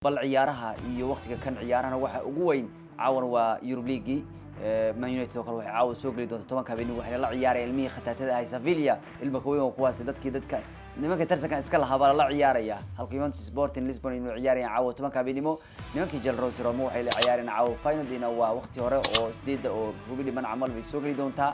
Bal ciyaaraha iyo waqtiga kan ciyaarahana waxa ugu weyn caawan waa Yurub League. Man United oo kale waxay caawa soo geli doonta 10-ka habeenimo, waxayna la ciyaaraya ilmihii khataatada ahay Sevilla, ilma kaweyn oo kuwaasi dadkii dadka nimanka tartankan iska lahaa baa lala ciyaaraya, halka Juventus, Sporting Lisbon inuu ciyaarayaan caawa 10-ka habeenimo. Nimankii Jelrosi Roma waxay la ciyaarayaan caawa Feyenoordina, waa waqti hore oo 8-da oo rubi dhiman camal bay soo geli doontaa.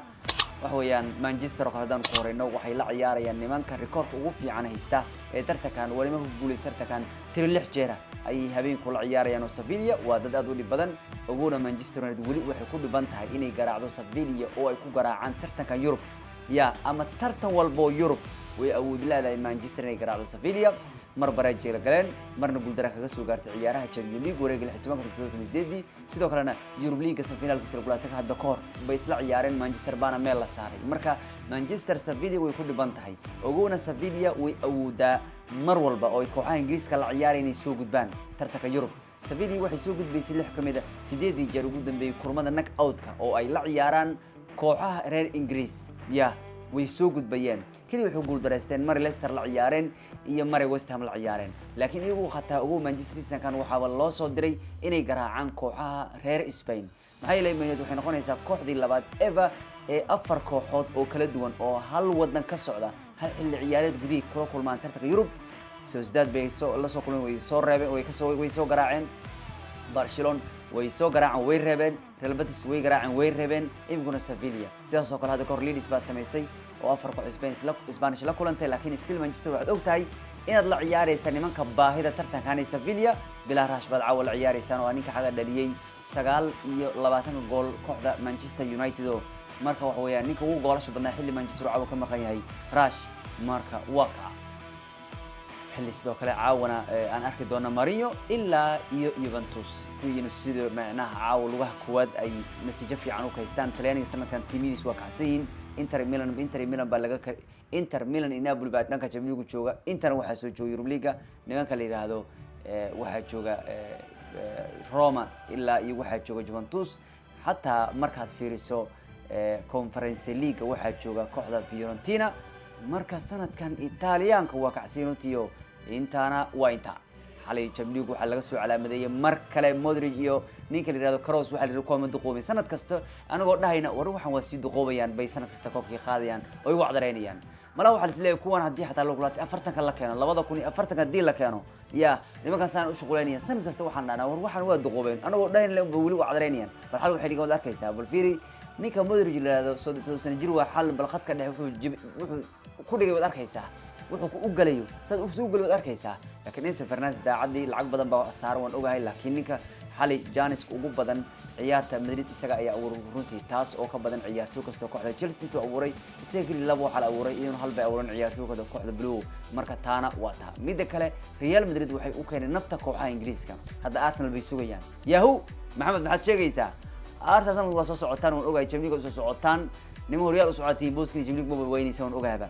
Waxa weeyaan Manchester oo kale haddaan ku horeyno, waxay la ciyaarayaan nimanka rikoorka ugu fiican haysta ee tartankan, waa nimanka ku guuleysta tartankan tiro lix jeera ayay habeenku la ciyaarayaan oo Sevilla waa dad aad u dhib badan. Oguna Manchester United weli waxay ku dhiban tahay inay garaacdo Sevilla oo ay ku garaacaan tartankan Yurub ya ama tartan walboo Yurub. Way awood leedahay Manchester inay garaacdo Sevilla. Mar bareejay la galeen, marna guuldara kaga soo gaartay ciyaaraha Champions League wareega 16-ka 2008-dii. Sidoo kalena Europe League semifinalkiisa lagulaatanka hadda ka hor bay isla ciyaareen, Manchester baana meel la saaray. Marka Manchester Sevilla way ku dhiban tahay. Ogowna Sevilla way awoodaa mar walba oo ay kooxaha Ingiriiska la ciyaaraya inay soo gudbaan tartanka Yurub. Sevilla waxay soo gudbaysay lix ka mid a sideedii jeer ugu dambeeyey kurmada knock outka oo ay la ciyaaraan kooxaha reer Ingiriis ya way soo gudbayeen. Keliya waxay guuldareysteen maray Leicester la ciyaareen iyo maray West Ham la ciyaareen, laakiin iyagu hataa ugu Manchester seasonkan waxaaba loo soo diray inay garaacaan kooxaha reer Spain. Maxaa yeelay Man United waxay noqonaysaa kooxdii labaad ever ee afar kooxood oo kala duwan oo hal wadan ka socda hal xilli ciyaareed gudihii kula kulmaan tartanka Yurub. Sociedad bay soo la soo kulmeen, way soo reebeen, way kasoo way soo garaaceen. Barcelona way soo garaaceen, way reebeen. Real Betis way garaaceen, way reebeen. Iminkuna Sevilla sidaas oo kale. Hadda kahor Leeds baa samaysay oo afar koox Spanish la kulantay, laakiin still Manchester waxaad og tahay inaad la ciyaaraysa nimanka baahida tartankan ee Sevilla. Bilaa Rash baad caawa la ciyaareysaan oo ninka xaga dhaliyey 29-ka gool kooxda Manchester United, oo marka waxa weeyaan ninka ugu goolasha badnaa xilli Manchester caawa ka maqan yahay Rash. Marka waa kaa xilli sidoo kale caawana aan arki doono Mourinho ilaa iyo Juventus kuwiina sidoo macnaha caawa lugaha koowaad ay natiijo fiican u kaystaan. Talyaaniga sanadkan tiimadiis waa kacsan yihiin. Inter Milan, Inter Milan baa laga, Inter Milan iyo Napoli baa dhanka Champions League jooga. Inter waxaa soo jooga Europa League nimanka la yidhaahdo, waxaa jooga Roma ilaa iyo waxaa jooga Juventus. Xataa markaad fiiriso Conference League waxaa jooga kooxda Fiorentina. Marka sanadkan Italiyaanka waa kacsiin runtiyo. Intaana waa intaa. Xalay Champions League waxaa laga soo calaamadeeyay mar kale Modric iyo ninka la yihahdo Kroos. Waxaa la yidhi kuwa ma duqoobin. Sanad kasta anagoo dhahayna war waxaan waa sii duqoobayaan bay sanad kasta koobkii qaadayaan oo ay wacdareynayaan. Malaha waxaa lisleeyahay kuwan haddii xataa lagulaatay 40-ka la keeno, 2040-ka haddii la keeno, ya nimankaasaan ushuquleynaya. Sanad kasta waxaan dhahnaa war waxaan waa duqoobeen, anagoo dhahayna ba weli wacdareynayaan. Bal xal waxay dhigan waad arkaysaa. Bal fiiri ninka Modric la yihahdo, 37 sano jir waa. Xal bal khadka dhexe wuxuu jib wuxuu ku dhigay waad arkaysaa, wuxuu u galayo saad u galay waad arkaysaa. Laakiin Enzo Fernandez daacadii lacag badan baa saaran, waan ogahay, laakiin ninka xalay janiska ugu badan ciyaarta Madrid isaga ayaa abuuray runtii, taas oo ka badan ciyaartooy kasta kooxda Chelsea intuu abuuray. Isaga keli laba waxaa la abuuray, iyaduna hal bay abuuran ciyaartooy kooxda Blue. Marka taana waa taa. Midda kale Real Madrid waxay u keeneen nafta kooxaha Ingiriiska. Hadda Arsenal bay sugayaan. Yahu Maxamed, maxaad sheegaysaa? Arsenal waa soo socotaan, waan ogahay. Champions League soo socotaan, nima horyaal u socotiin, booskii Champions League ma weynaysa, waan ogahaba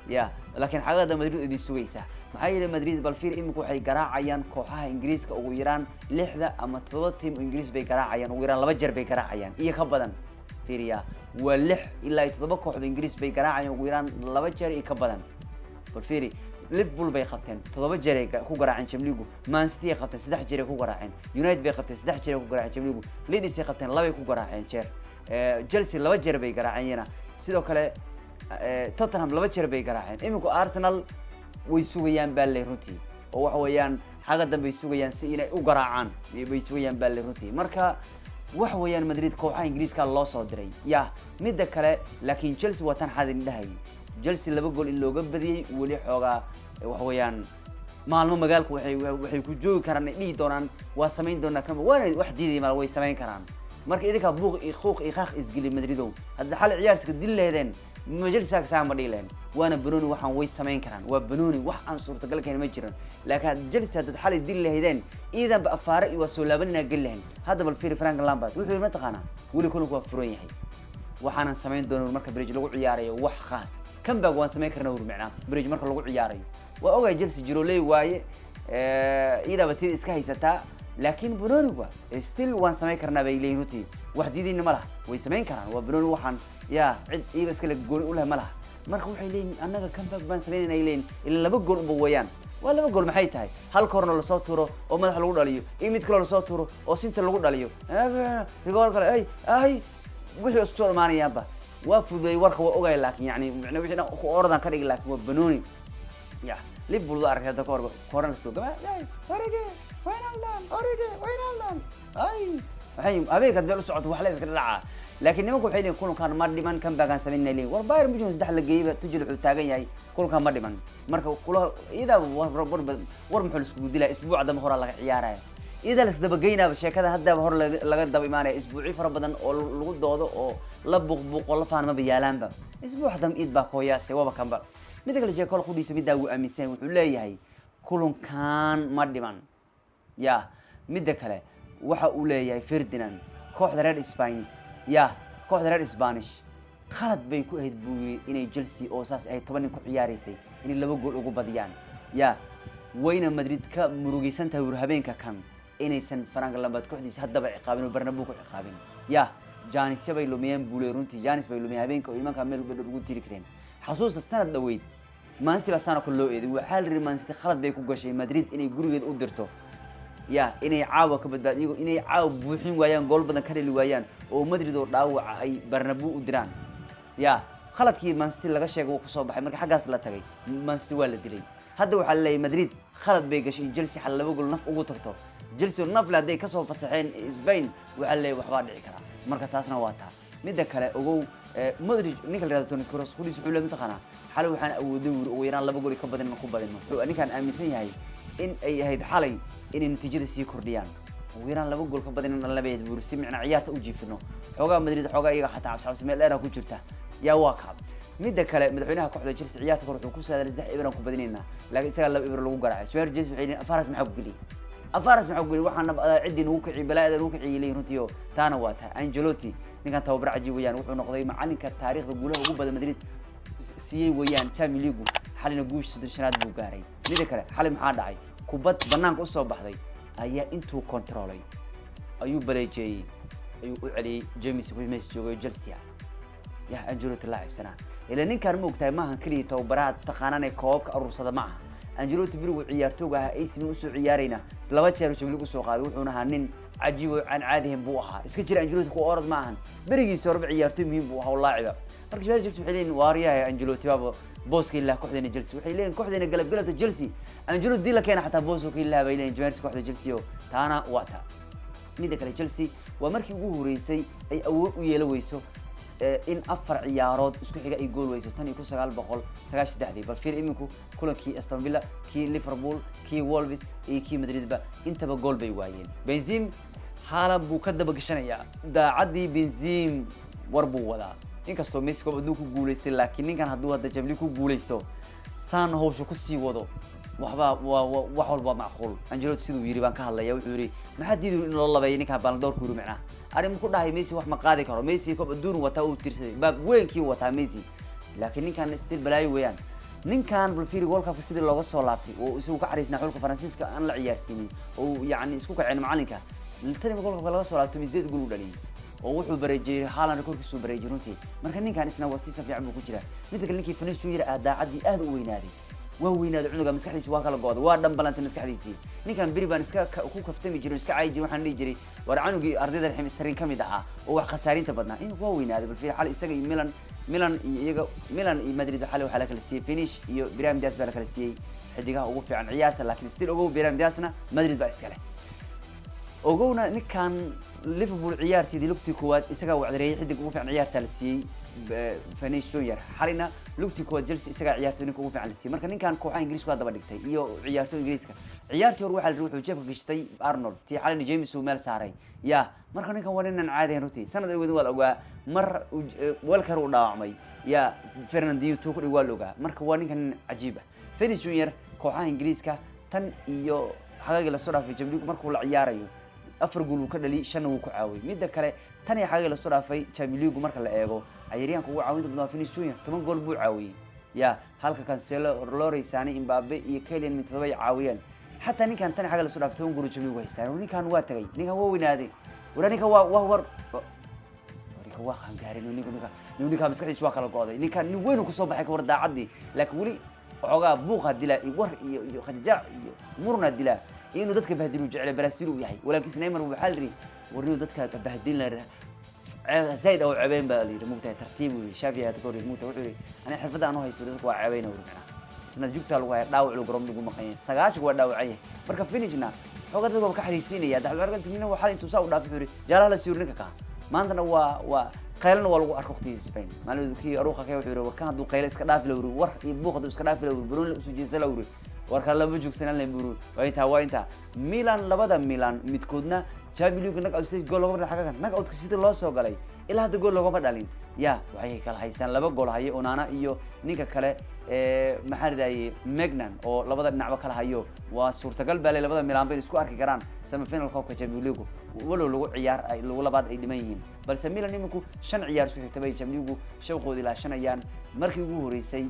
ya, laakiin xagada Madrid idin sugaysa. Maxaa yeelay Madrid bal fiir imika waxay garaacayaan kooxaha Ingiriiska ugu yaraan lixda ama todoba team oo Ingiriis bay garaacayaan, ugu yaraan laba jeer bay garaacayaan iyo ka badan. Fiiriya, waa lix ilaa iyo toddoba kooxda Ingiriis bay garaacayaan ugu yaraan laba jeer iyo ka badan. Bal fiiri, Liverpool bay qabteen, toddoba jeer ay ku garaaceen Champions League. Man City ay qabteen, saddex jeer ay ku garaaceen. United bay qabteen, saddex jeer ay ku garaaceen Champions League. Leeds ay qabteen, labay ku garaaceen jeer. Chelsea laba jeer bay garaaceen iyana. Sidoo kale Tottenham laba jeer bay garaaceen. Iminku Arsenal way sugayaan baa ley runtii, oo waxa weeyaan xagga dambe ay sugayaan si inay u garaacaan bay sugayaan baa ley runtii. Marka waxa weeyaan Madrid kooxaha Ingiriiska loo soo diray ya. Midda kale laakiin Chelsea waa tan xadin dhahayay Chelsea laba gool in looga badiyey weli xoogaa. Waxa weeyaan maalmo magaalku waxay ku joogi karaan, ay dhihi doonaan waa samayn doonaa kama waana wax diiday maal way samayn karaan. Marka idinkaa buuq iyo quuq iyo qaaq isgeli Madridow, hadda xalay ciyaarska dil leedeen majalisa saa ma dhihi lahayn. Waana banooni, waxaan way samayn karaan, waa banooni, wax aan suurtagal kahin ma jiran. Laakiin Chelsea haddaad xalay dil lahaydeen iidanba afaare iyo waa soo laabanina geli lahayn. Hadda bal fiiri Frank Lampard wuxuu yidhi mataqaanaa weli kulanku waa furan yahay, waxaanan samayn doonin marka bridge lagu ciyaarayo wax khaas comeback waan samayn karna ur micnaa bridge marka lagu ciyaarayo. Waa ogahay Chelsea jiroley waaye, iyadaaba tida iska haysataa, laakiin banooni wa still waan samayn karnaa bay leeyihin runtii. Wax diidayna ma laha, way samayn karaan, waa banooni, waxaan ya cid iyaga iskale gooni u leh ma laha. Marka waxay leeyihin annaga comeback baan samaynayna ay leeyihin, ilaa laba gool unba weeyaan. Waa 2 gool. Maxay tahay? Hal corner lasoo tuuro oo madax lagu dhaliyo iyo mid kaloo lasoo tuuro oo sinta lagu dhaliyo, rigoor kale ay ay wixii isku soo dhamaanayaanba. Waa fududeeyay warka, waa ogay, laakiin yani macna wixii dhan ku ordan ka dhigi, laakiin waa banooni. Ya Liverpool da arkay hadda ka hor corner soo gama ay Origi, Wijnaldum, Origi, Wijnaldum, ay waxay habeenkaad meel u socoto wax la iska dhacaa. Laakiin nimanku waxay leeyihin kulankan ma dhiman, kan baagaan samaynay leeyihin. War Bayern Munich 3 la geeyayba, Tuchel wuxuu taagan yahay kulankan ma dhiman. Marka kula iyadaa war war war muxuu la iskugu dilaa? Isbuuca dambe horaa laga ciyaaraya, iyadaa la isdabageynaaba sheekada, haddaba hor laga daba imaanaya. Isbuucyo fara badan oo lagu doodo oo la buuqbuuqo la faan maba yaalaanba. Isbuuca dambe iid baa kooyaase waba kanba. Midda kale, Jekol qudhiisa middaa wuu aaminsan yahay, wuxuu leeyahay kulankan ma dhiman. Ya midda kale, waxa uu leeyahay Ferdinand kooxda reer Spanish, ya kooxda reer Spanish khalad bay ku ahayd buu yiri inay Chelsea oo saas ay 10 nin ku ciyaaraysay inay 2 gool ugu badiyaan. Ya wayna Madrid ka murugaysan tahay war habeenka kan inaysan Frank Lampard kooxdiisa haddaba ciqaabin oo Bernabeu ku ciqaabin. Ya jaanisya bay lumiyeen buu leeyahay, runtii jaanis bay lumiyeen habeenka oo imanka meel badhow ugu tiri kareen. Xasuusta sanad dhaweyd Man City baa saan oo kale loo eeday. Waxaa la yidhi Man City khalad bay ku gashay Madrid inay gurigeeda u dirto, ya inay caawa ka badbaad iyago inay caawa buuxin waayaan, gool badan ka dhali waayaan oo Madrid oo dhaawaca ay Bernabeu u diraan. Ya khaladkii Man City laga sheegay wuu kusoo baxay. Marka xaggaas la tagay, Man City waa la dilay. Hadda waxaa la leeyahay Madrid khalad bay gashay in Chelsea xal 2 gool naf ugu tagto. Chelsea oo nafle hadday kasoo fasaxeen Spain, waxaa la leeyahay waxbaa dhici karaa. Marka taasna waa taa. Midda kale ogow, Modric, ninka la yihahdo Toni Kroos qudhiis wuxuu leeyahay, mataqaanaa, xalay waxaan awooday wuri ugu yaraan 2 gool ka badan inaan ku badino. Wuxuu ninkaan aaminsan yahay in ay ahayd xalay inay natiijada sii kordhiyaan, ugu yaraan 2 gool ka badan in labayd buuri si micna ciyaarta u jiifino. Xoogaa Madrid xoogaa iyaga xataa cabsi cabsi meel dheer ku jirta. Yaa waa kaa. Midda kale, madaxweynaha kooxda Chelsea ciyaarta kor wuxuu ku saadalay 3-0 aan ku badinaynaa, laakiin isagaa 2-0 lagu garaacay. Suwaar Chelsea waxay leeyihin afaras maxaa ku geliyay, afaras maxaa ku geliyay, waxaana ciddii nagu kiciy, balaayada nagu kiciyay leeyihin runtii. Oo taana waa tahay. Ancelotti ninkan tababar cajiib weeyaan, wuxuu noqday macalinka taariikhda guulaha ugu badan Madrid siiyey weeyaan. Champions League xalina guusha 35aad buu gaaray. Midda kale, xalay maxaa dhacay? Kubad banaanka usoo baxday ayaa intuu kontroolay ayuu baleejeeyey, ayuu u celiyey James Messi joogay Chelsea. Ya Ancelotti laacibsanaa ila ninkaan ma ogtahay, maahan keliya tababaraha taqaanaan ee koobabka aruursada ma aha. Ancelotti berigu ciyaartooga ahaa AC Milan usoo ciyaarayna 2 jeer Champions League usoo qaaday, wuxuuna ahaa nin cajiib oo aan caadihin buu ahaa. Iska jira Ancelotti ku orod ma ahan, berigiisa horeba ciyaartooy muhiim buu ahaa oo laaciba. Marka shabaab Chelsea waxay leeyihin waaryahay Ancelotti baaba booska ilaa kooxdeena Chelsea. Waxay leeyihin kooxdeena galab galabta Chelsea Ancelotti dii la keena xataa booska ilaa bay leeyihin jamaahirta kooxda Chelsea. Oo taana waa taa. Midda kale, Chelsea waa markii ugu horeysay ay awood u yeelan weyso in 4 ciyaarood isku xiga ay gool weyso tan iyo 1993-dii. Bal fiir iminku kulankii Aston Villa, kii Liverpool, kii Wolves iyo kii Madridba intaba gool bay waayeen. Benzema Haaland buu ka daba gashanayaa daacaddii. Benzema war buu wadaa, inkastoo Messi koob adduun ku guuleystay, laakiin ninkan hadduu hadda Champions League ku guuleysto, saan hawsha kusii wado, waxba waa wax walba macquul. Ancelotti siduu yiri baan ka hadlaya. Wuxuu yiri maxaa diidu in loo labeeyo ninkan Ballon d'Or ku yiri? Macnaha arrin ku dhahay Messi wax ma qaadi karo. Messi koob adduun wataa, uu tirsaday, baab weynkii wataa Messi, laakiin ninkan still balaayo weeyaan. Ninkan bal fiiri World Cup sidii looga soo laabtay oo isagu ka xariisnaa xulka Faransiiska aan la ciyaarsiinin oo yacni isku kaceen macalinka. Tani World Cup laga soo laabtay 8 gool u dhaliyay oo wuxuu bareejiyey Haaland, rekoorkiisuu bareejiyey runtii. Marka ninkan isna waa si fiican buu ku jiraa. Midda kale, ninkii Vinicius Junior ah daacaddii aad u weynaaday, waa weynaaday cunuga, maskaxdiisi waa kala go'day, waa dhambalantay maskaxdiisii. Ninkan beri baan iska ku kaftami jiray, iska caayi jiray, waxaan dhihi jiray war canugii ardayda ximistarin ka mid ahaa oo wax khasaarinta badnaa. In waa weynaaday. Bal fiir xal isaga iyo Milan, Milan iyo iyaga, Milan iyo Madrid xalay waxaa la kala siiyey Finish iyo Brahim Diaz baa la kala siiyey xidigaha ugu fiican ciyaarta. Laakiin still ogow, Brahim Diazna Madrid baa iska leh. Ogowna ninkan Liverpool ciyaarteedii lugtii koowaad isagaa wacdareeyay, xidig ugu fiican ciyaarta la siiyey Vinicius Junior. Xalina lugtii koowaad Chelsea isagaa ciyaartooy ninka ugu fiican la siiyey. Marka ninkan kooxaha Ingiriiska waa daba dhigtay iyo ciyaartooy Ingiriiska. Ciyaartii hore waxaa la wuxuu jeebka gashtay Arnold, tii xalina James uu meel saaray. Ya marka ninkan waa ninaan caadi ahayn runtii. Sanad awgeed waa la ogaa mar Walker uu dhaawacmay, ya Fernandinho tuu ku dhig waa la ogaa. Marka waa ninkan nin cajiib ah, Vinicius Junior. Kooxaha Ingiriiska tan iyo xagaagii lasoo dhaafay Champions League markuu la ciyaarayo 4 gool wuu ka dhaliyay, 5-na wuu ku caawiyay. Midda kale, tan iyo xagaagii lasoo dhaafay Champions League marka la eego, ciyaaryahanka ugu caawinta badan waa Vinicius Junior, 10 gool buu caawiyey. Ya halka Cancelo, Leroy Sané, Mbappe iyo Kylian min 7 ay caawiyeen. Xataa ninkan tan xagga lasoo dhaafay 10 gool Champions League haystaan. Ninkan waa tagay, ninkan waa weynaaday. War ninkan waa war ninkan waa qaangaarin. Ninka maskaxdiisa waa kala go'day. Ninkan nin weyn uu kusoo baxay ka war daacaddii, laakiin weli Waxoogaa buuqa dilaa iyo war iyo khajaac iyo murna dilaa iyo inuu dadka bahdilu jecel Brazil uu yahay. Walaalkiis Neymar waxaa la yidhi, war inuu dadka bahdin la zaid oo cebeyn baa la yidhi, mugtahay, tartiib uu yidhi. Xavi ayaa ka hor yidhi, mugtahay, wuxuu yidhi, aniga xirfadda aan u haysto dadka waa ceebeyna wuri. Macnaha isna jugtaa lagu haya, dhaawac lagu garoon lagu maqan yahay, 90 waa dhaawacan yahay. Marka finishna xoogaa dadka waa ka xariisinaya. Daxalka waxaa intuu saa u dhaafay, wuxuu yidhi, jaalaha la siiyur ninka kaa. Maantana waa qaylana waa lagu arko waqtigiisa Spain. Maalin kii aruuqa kee wuxuu yidhi, war kan hadduu qayle iska dhaafi la wuri, war iyo buuq hadduu iska dhaafi la wuri, baroon la usoo jeesa la wuri, warka lama joogsanaan la buru. Waa intaa, waa intaa. Milan, labada Milan midkoodna Champions League knock out stage gool loogama dhalin. Xagagan knock outka sidii loo soo galay ilaa hadda gool loogama dhalin. Ya waxay kala haystaan laba gool haye, Onana iyo ninka kale maxaa ladahayay, Maignan, oo labada dhinacba kala hayo. Waa suurtagal baa le labada Milan bay isku arki karaan semifinal koobka Champions League, walow lagu ciyaar ay lagu labaad ay dhiman yihiin. Balse Milan iminku shan ciyaar isku xigta bay Champions League shawqoodii ilaashanayaan. Markii ugu horeysay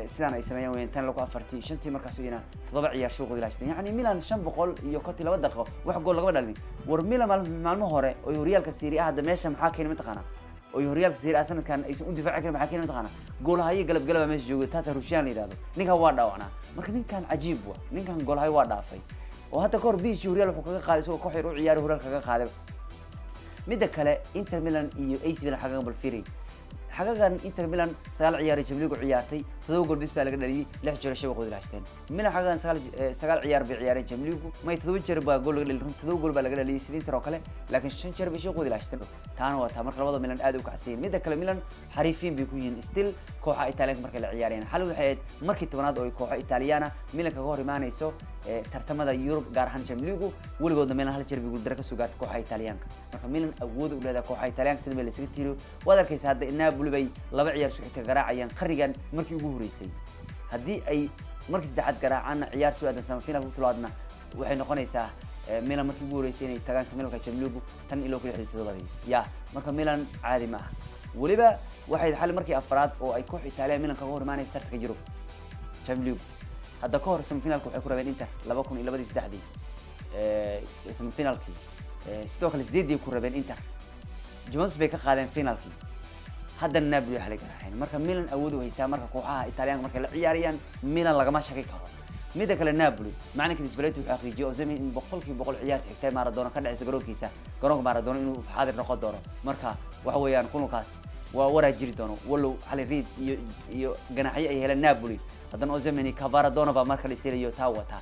sidaan ay sameeyaan weeyaan tan lagu afartii shantii, markaas iyana toddoba ciyaar shawqoodii ilaashanay. Yacni Milan 552 daqiiqo wax gool lagama dhalin. War Milan maalmo hore oo horyaalka Serie A hadda meesha maxaa keenay, mataqaanaa? Oo horyaalka Serie A sanadkan aysan u difaaci karin maxaa keenay, mataqaanaa? Goolhaye galab galaba meesha joogo, Tatarushan la yidhahdo, ninkan waa dhaawacnaa. Marka ninkan cajiib wa, ninkan goolhaye waa dhaafay oo hadda kahor biishii horyaal wuxuu kaga qaaday isagoo koox yar u ciyaaray, horyaal kaga qaaday. Midda kale, Inter Milan iyo AC Milan xagagan bal fiiri. Xagagan Inter Milan sagaal ciyaar Champions League ciyaartay, todoba gool bis baa laga dhaliyay, lix jeer shabaqooda ilaashteen. Milan xagagan sagaal ciyaar bay ciyaareen Champions League, may todoba jeer baa gool laga dhaliyay, runtii todoba gool baa laga dhaliyay sida Inter oo kale, laakiin shan jeer bay shabaqooda ilaashteen. Taana waa taa. Marka labada Milan aad u kacsan. Midda kale, Milan xariifiin bay ku yihiin still kooxa Italianka markay la ciyaarayaan. Xal waxay ahayd markii 10aad oo ay kooxo Italiana Milan kaga hor imaanayso tartamada Europe, gaar ahaan Champions League. Weligoodna Milan hal jeer bay guuldaro kasoo gaartay kooxa Italianka. Marka Milan awood u leedahay kooxa Italianka sida meel isaga tiriyo. Waad arkaysaa hadda Napoli bay laba ciyaar isku xigta garaacayaan qarnigan markii ugu horeysay. Haddii ay markii saddexaad garaacaanna, ciyaar soo aadan semifinalka ku tulaadna, waxay noqonaysaa Milan markii ugu horeysay inay tagaan semifinalka Champions League tan ilaa 2007-dii. Ya marka Milan caadi ma aha. Weliba waxay xali markii afraad oo ay koox Italiya Milan kaga hor imaanaysa tartanka Yurub Champions League. Hadda ka hor semifinalka waxay ku rabeen Inter 2002-dii, saddexdii semifinalkii, sidoo kale sideedii ku rabeen Inter, Juventus bay ka qaadeen finalkii. Haddana Napoli waxaa la garaaceen. Marka Milan awood u haysaa marka kooxaha Italiyaanka markay la ciyaarayaan, Milan lagama shaki karo. Midda kale, Napoli macalinka Spalletti wuxuu xaqiijiyay Osimhen in 100% ciyaarta xigtay Maradona ka dhacaysa garoonkiisa, garoonka Maradona, inuu xaadir noqon doono. Marka waxa weeyaan kulankaas waa waraa jiri doono. Walow xali riid iyo ganaxyo ay heleen Napoli, haddana Osimhen iyo Kvaradona baa marka la isilayo taa wataa.